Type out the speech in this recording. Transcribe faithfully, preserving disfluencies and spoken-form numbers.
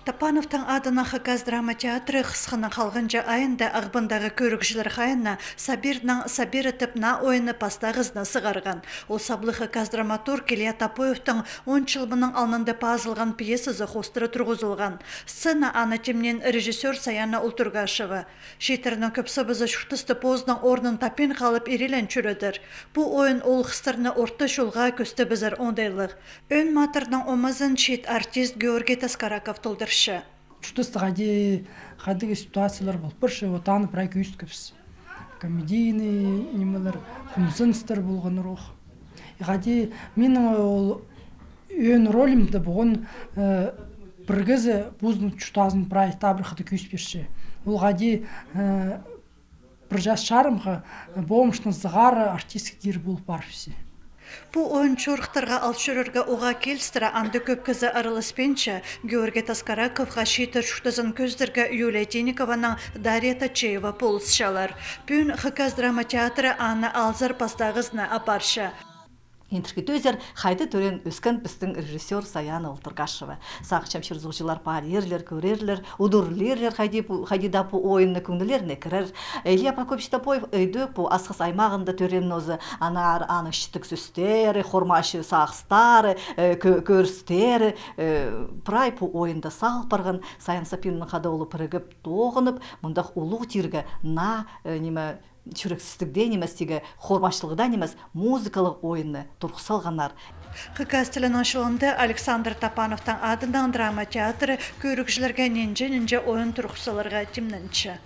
Топановтың адынаң Хакас драма театры хысхының халғанҷы айында Ағбандағы кӧрігҷілер хайиина «Сабирның Сабирі» тіп наа ойынны пастағызына сығарған. Ол саблығ хакас драматург Илья Топоевтің он чыл мының алнында пазылған пьесазы хоостыра турғызылған. Сцена аны тимнеен режиссёр Саяна Олтургашева. Чииттернің кӧп сыбызы чуртаста позының орнын таппин халып ирелен чӧредір. Пу ойын ол хыстарны орта чолға кӧстебізер оңдайлығ. Ӧӧн матырның омазын чиит артист Георгий Таскараков толдырча. Чуртаста хайди, хайдағ ситуациялар пол парча, вот аны прай кӧзіткебіс. Комедийный нимелер, хомзыныстар полған ох. И хайди минің ол ӧӧн ролимде пуған, э, пір кізі позының чуртазын прай табырахта кӧзіт пирче. Ол хайди, э, пір час чарымға, э, помощьтың сығара артистка кир пол парыбысча. Пу ойын чорыхтарға ал чӧрерге уғаа килістіре анда кӧп кізі араласпинча. Георгий Таскараковха чииттер чуртазын кӧзідерге Юлия Тиникованың Дарья Тачеева полысчалар. Пӱӱн Хакас драма театры аны алзар пастағызына апарча. Интернетте тӧзер, хайда тӧреен-ӧскен пістің режиссёр Саяна Олтургашева. Сағынчам, чир-суғҷылар пар ирлер, кӧрерлер, удурлирлер, хайди пу, хайди даа пу ойынны кӧңнілеріне кірер. Илья Прокопьевич Топоев ідӧк пу Асхыс аймағында тӧреен нооза, аннаңар аның читіг сӧстері, хормачы сағыстары, э, кӧ-, кӧрістері, э, прай пу ойында сал парған. Саяна Сапиновнаң хада ол пірігіп, тоғынып, мындағ улуғ тирге наа, э, ниме, чӱрексістіг дее нимес, тигі хормачылығ даа нимес, музыкалығ ойынны турғыс салғаннар. Хакас тілінің чылында Александр Топановтың адынаң драма театры кӧрігҷілерге нинҷе-нинҷе ойын турғыс саларға тимненче.